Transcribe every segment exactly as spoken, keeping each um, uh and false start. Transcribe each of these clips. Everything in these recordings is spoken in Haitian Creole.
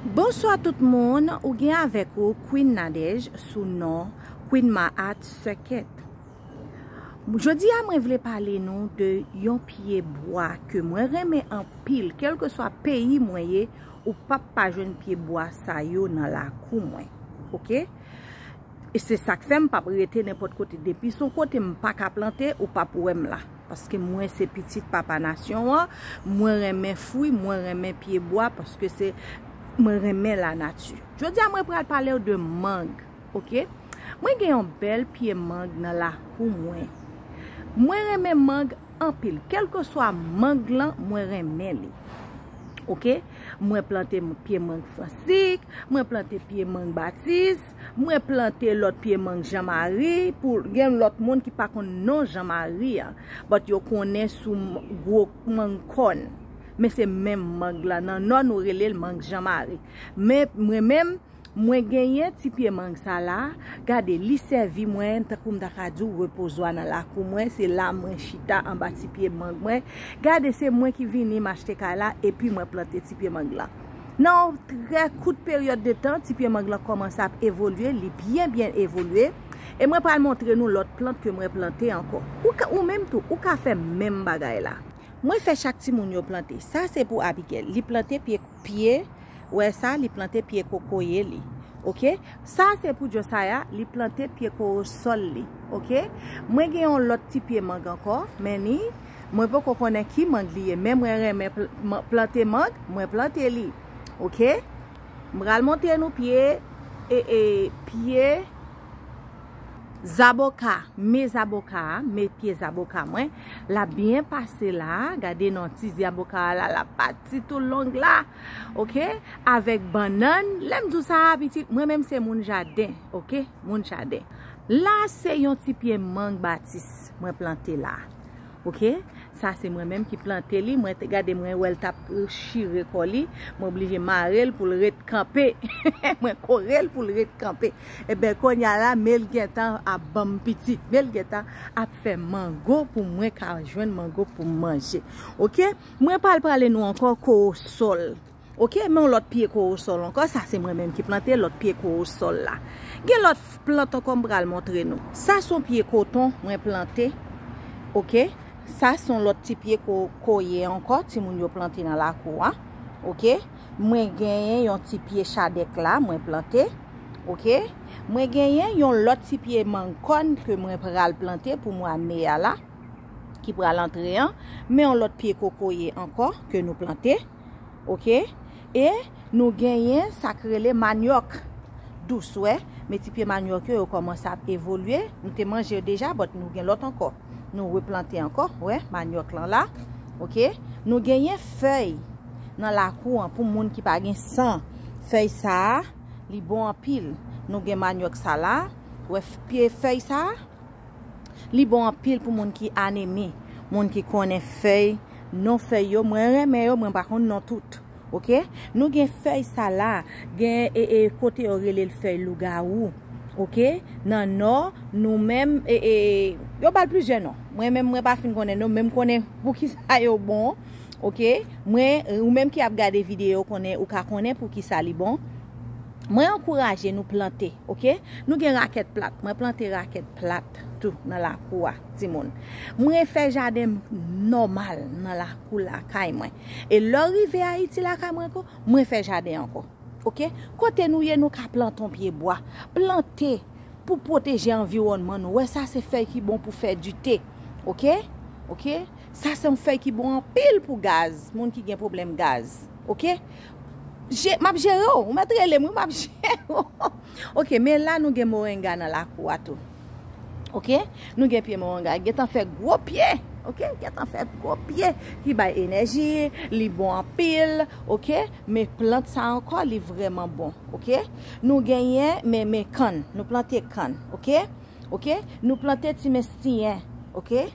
Bonswa tout moun, ou gen avèk ou Queen Nadège sou non Queen Mahat Sèkèt. Jodi a mwen vle pale nou de yon pye bwa ke mwen renmen anpil, kèlkeswa peyi mwen ye, ou p ap pa jwenn pye bwa sa yo nan lakou mwen. Oke? E se sa k fè m p ap rete nenpòt kote. Depi se yon kote m pa ka plante, ou p ap wè m la. Paske mwen se pitit papa nasyon an, mwen renmen fwi, mwen renmen pye bwa, paske se, mwen renmen lanati. Jodi a mwen pral pale w de mang, oke? Mwen gen yon bèl pye mang nan lakou mwen. Mwen renmen mang anpil. Kèlkeswa mang lan, mwen renmen li. Oke? Mwen plante m-, pye mang Fransik, mwen plante pye mang Batis, mwen plante lòt pye mang Janmari, pou gen lòt moun ki pa konn non Janmari an, but yo konnen sou m-, gwo mang kòn. Men se menm mang lan, nan nò nou rele l mang Janmari. Men mwen menm, mwen genyen ti pye mang sa la, gade, li sèvi mwen, tankou m ta ka di w, repozwa nan lakou mwen, se la mwen chita anba ti pye mang mwen. Gade, se mwen ki vini, m achte kay la, epi mwen plante ti pye mang lan. Nan yon trè kout peryòd de tan, ti pye mang lan kòmanse ap evolye, li byen, byen evolye, e mwen pral montre nou lòt plant ke mwen plante ankò. Ou ka, ou menm tou, ou ka fè menm bagay la. Mwen fè chak timoun yo plante. Sa se pou Abigail. Li plante pye, pye, wè sa, li plante pye kokoye li. Oke? Sa se pou Josiah, li plante pye kowosòl li. Oke? Mwen gen yon lòt ti pye mang ankò, men ni, mwen poko konnen ki mang li ye, men mwen renmen pl-, man-, plante mang, mwen plante li. Oke? M pral montre nou pye, e, e, pye zaboka, me zaboka a, me pye zaboka mwen, l ap byen pase la, gade non ti zaboka a la, l ap pati tou long la, oke, avèk bannann, lè m di w sa a, pitit, mwen menm se moun jaden, oke, moun jaden. La se yon ti pye mang Batis mwen plante la, oke, sa se mwen menm ki plante li, mwen te gade mwen wè l t ap chire kò li, mwen oblije mare l pou l ret kanpe, mwen kore l pou l ret kanpe. Ebyen, kounye a la, men l gentan ap ban m pitit. Men l gentan ap fè mango pou mwen ka jwenn mango pou m manje. Oke? Mwen pral pale nou ankò kowosòl. Oke? Men yon lòt pye kowosòl ankò. Sa se mwen menm ki plante lòt pye kowosòl la. Gen lòt plant ankò m pral montre nou. Sa se yon pye koton mwen plante. Oke? Sa se yon lòt ti pye ko-, kokoye ankò, timoun yo plante nan lakou a. Oke? Mwen genyen yon ti pye chadèk la, mwen plante. Oke? Mwen genyen yon lòt ti pye mang kòn ke mwen pral plante pou mwa me a la, ki pral antre an. Men yon lòt pye kokoye ankò ke nou plante. Oke? E nou genyen sa k rele manyòk dous, wè. Men ti pye manyòk yo, yo kòmanse ap evolye. Nou te manje yo deja, but nou gen lòt ankò. Nou replante ankò, wè, manyòk lan la. Oke? Nou genyen fèy nan lakou an pou moun ki pa gen san. Fèy sa a, li bon anpil. Nou gen manyòk sa la. Wè, f-, pye fèy sa a, li bon anpil pou moun ki anemi, moun ki konnen fèy, non fèy yo, mwen renmen yo, mwen pa konn non tout. Oke? Nou gen fèy sa la, gen, e, e, kote yo rele l fèy lougawou. Oke? Nan nò, nou menm, e, e, yo ba l plizyè non. Mwen menm, mwen pa fin konnen non, men m konnen pou ki sa yo bon. Oke? Mwen, ou menm ki ap gade videyo, konnen, ou ka konnen pou ki sa li bon. Mwen ankouraje nou plante, oke? Nou gen rakèt plat. Mwen plante rakèt plat tou nan lakou a, timoun. Mwen fè jaden nòmal nan lakou lakay mwen. E lè w rive Ayiti lakay mwen ankò, mwen fè jaden ankò. Oke? Kote nou ye, nou ka plante yon pye bwa. Plante pou pwoteje anviwònman nou. Wè, sa se fèy ki bon pou fè dite. Oke? Oke? Sa se yon fèy ki bon anpil pou gaz, moun ki gen pwoblèm gaz. Oke? Je-, m ap jere w, ou mèt rele m, wi, m ap jere w. Oke, men la nou gen moringa nan lakou a tou. Oke? Nou gen pye moringa, gentan fè gwo pye. Oke? Gentan fè gwo pye ki bay enèji, li bon anpil. Oke? Men plant sa ankò, li vrèman bon. Oke? Nou genyen, men, men kann, nou plante kann. Oke? Oke? Nou plante ti mestiyen. Oke?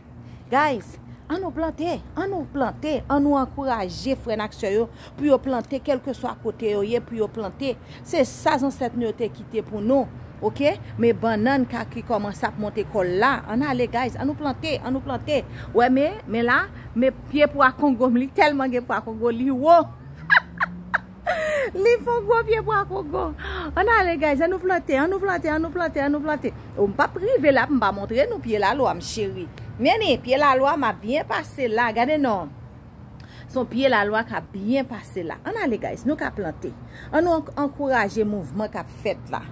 Guys, an nou plante, an nou plante, an nou ankouraje frè n ak sè yo pou yo plante, kèlkeswa kote yo ye, pou yo plante. Se sa zansèt nou yo te kite pou nou, oke? Men bannann ka ki kòmanse ap monte kò l la. Ann ale, guys, an nou plante, an nou plante. Wè, men, men la, men pye pwa kongo m, li tèlman gen pwa kongo, li wo. Li fè yon gwo pye bwa koko. Ann ale, guys, ann nou plante, ann nou plante, ann nou plante, ann nou plante. O, m p ap rive la pou m pa montre nou pye lalwa m, cheri. Men ni, pye lalwa m ap byen pase la. Gade non. Se yon pye lalwa k ap byen pase la. Ann ale, guys, nou ka plante. Ann nou ank-, ankouraje mouvman k ap fèt la.